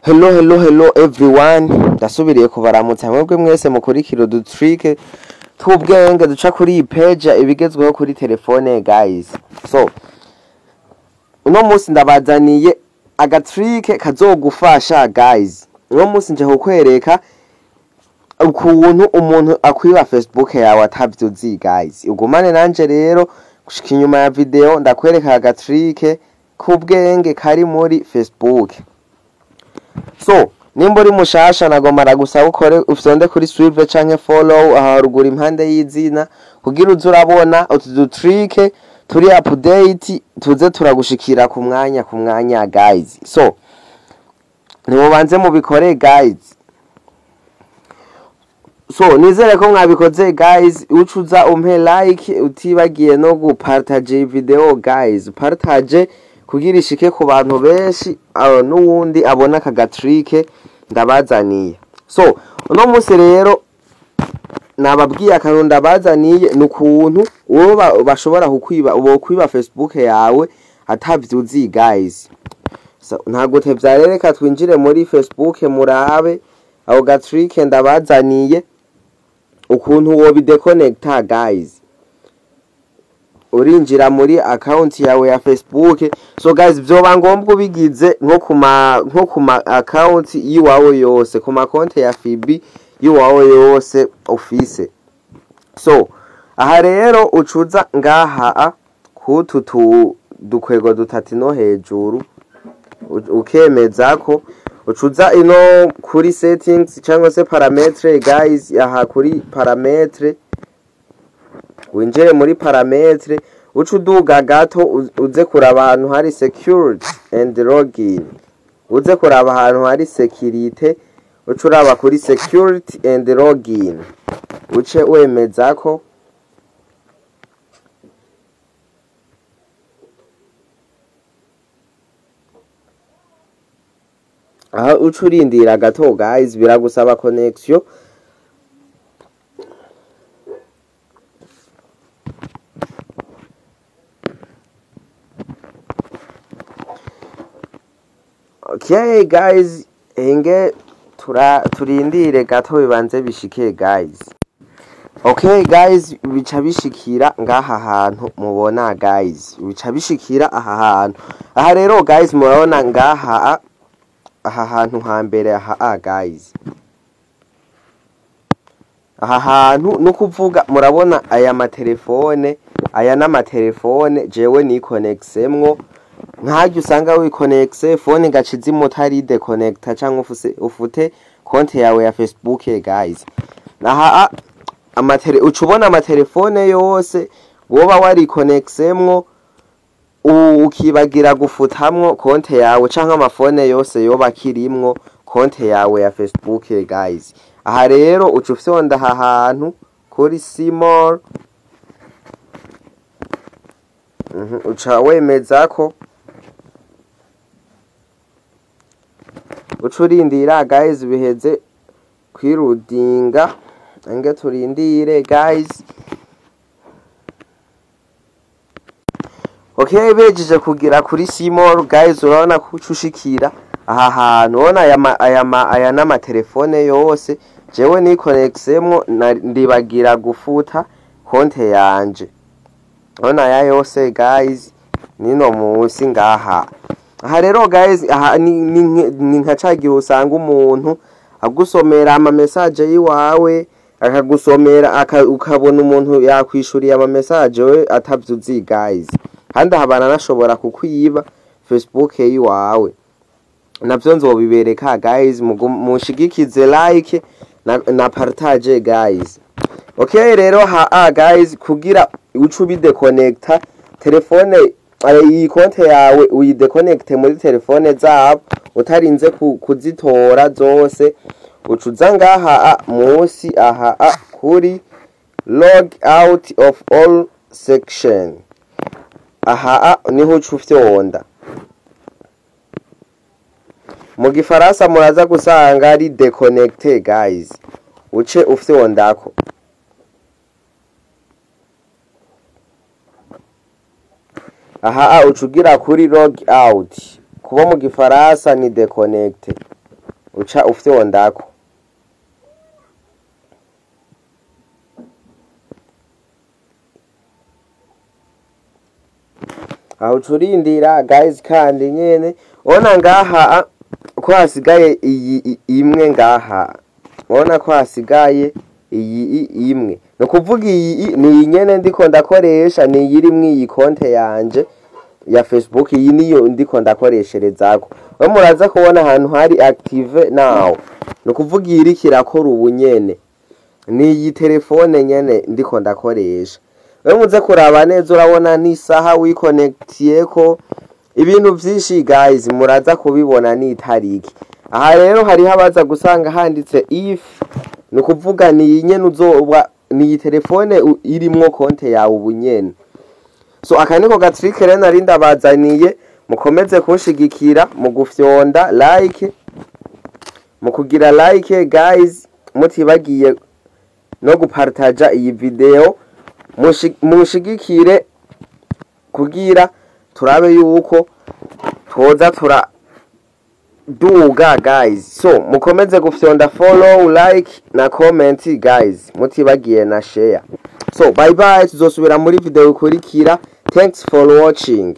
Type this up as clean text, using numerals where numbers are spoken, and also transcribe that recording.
Hello, hello, hello everyone. Ndasubiriye kubaramutsa mwebwe mwese mukurikira udutrick tw'ubwenge duca kuri iyi page ibigezweho kuri telefone, guys. So uno munsi ndabazaniye agatrick kazogufasha, guys. Uno munsi nje kukwereka ukuntu umuntu akwiba Facebook yawe atavyo uzi, guys. Ugumane nanje rero gushika inyuma ya video, ndakwereka agatrick k'ubwenge kari muri Facebook. So nimba uri mushasha, nagomba ndagusaba ukore ufyonde kuri suivre canke follow aha haruguru impande y'izina, kugira uze urabona utu dutrick turi update, tuze turagushikira ku mwanya ku mwanya, guys. So nimubanze mubikore, guys. So nizere ko mwabikoze, guys. Ucuza umpe like, utibagiye no gupartage video, guys. Partage kugira ishike ku bantu benshi, n'uwundi abona aka gatrick ndabazaniye. So uno munsi rero nababwiye akantu ndabazaniye, ni ukuntu uwo bashobora kukwiba, bokwiba Facebook yawe atavyo uzi, guys. So ntabwo tevya rero, reka twinjire muri Facebook murabe ako gatrick ndabazaniye, ukuntu wobideconnecta, guys. Urinjira muri account yawe ya Facebook. So guys, vyoba ngombwa ubigize nko kuma account yiwawe yose, kuma konte ya FB yiwawe yose ufise. So aha rero ucuza ngaha kutu tu dukwego dutatu no hejuru, ukemeza ko ucuza ino kuri settings cyangwa se paramètres, guys. Aha kuri paramètres, winjire muri paramètres, uca uduga gato, uze kuraba ahantu hari security and login. Uze kuraba ahantu hari sécurité, uca uraba kuri security and login, uce wemeza ko. Aho uca urindira gato, guys, biragusaba connection. Okay guys, hinge tura turindire gato bibanze bishike, guys. Okay guys, bica bishikira ngaha hantu mubona, guys. Bica bishikira aha hantu. Aha rero guys, murabona ngaha aha hantu hambere aha, guys. Aha hantu nukuvuga murabona aya matelefone, aya n'amatelefone jewe nikonexemwo. Nk'aharya usanga wikonekise, phone igaca izima utari déconnecta canke ufute konte yawe ya Facebook, guys. Aha amatere uca ubona amatelefone yose woba warikonekisemwo ukibagira gufutamwo konte yawe, canke amafone yose yoba akirimwo konte yawe ya Facebook, guys. Aha rero uca ufyonda aha hantu kuri see more, uca wemeza ko, uca urindira, guys, biheze kwirudinga. Ange turindire, guys. Okay, bejeje kugira kuri see more, guys, urabona ko uca ushikira aha hantu. Ubona aya n'amatelefone yose jewe nikonexemwo ndibagira gufuta konte yanje. Urabona aya yose, guys, nino musi ngaha. Aha rero guys, aha ni nka ca gihe usanga umuntu agusomera ama message yiwawe, akagusomera ukabona umuntu yakwishuriye ama message we atavyo uzi, guys. Kandi aha baranashobora kukwiba Facebook yiwawe, navyo nzobibereka, guys. Mushigikize like na partage, guys. Okay, rero ha guys, kugira uce ubideconnecta telefone, iyi konte yawe uyideconnecte muri telefone zabo utarinze kuzitora zose, uca uza ngaha musi aha kuri log out of all session. Aha niho uca ufyonda. Mu gifaransa muraza gusanga ari déconnecter, guys. Uce ufyondako. Aha uca ugira kuri log out, kuba mu gifaransa ni déconnecter. Uca ufyondako. Aho ucurindira guys, kandi nyene ubona ngaha ko hasigaye iyi imwe ngaha, ubona ko hasigaye iyi imwe. Ni ukuvuga iyi ni iyi nyene ndiko ndakoresha, ni iyi irimwo iyi konte yanje ya Facebook, iyi niyo ndiko ndakoresherezako. We muraza kubona ahantu hari active now, ni ukuvuga iyi iriko irakora ubu nyene, ni iyi telefone nyene ndiko ndakoresha. We muze kuraba neza, urabona n'isaha wikonectiyeko, ibintu vyinshi guys muraza kubibona n'itariki. Aha rero hariho abaza gusanga handitse if, ni ukuvuga ni iyi nyene uzoba, ni iyi telefone irimwo konte yawe ubu nyene. So aka niko ga trick rero nari ndabazaniye. Mukomeze kunshigikira mu gufyonda like, mu kugira like guys, mutibagiye no gupartaja iyi video. Munshigikire kugira turabe yuko twoza turaduga guys. So mukomeze gufyonda follow, like na comment guys, mutibagiye na share. So bye bye, tuzosubira muri video ikurikira. Thanks for watching.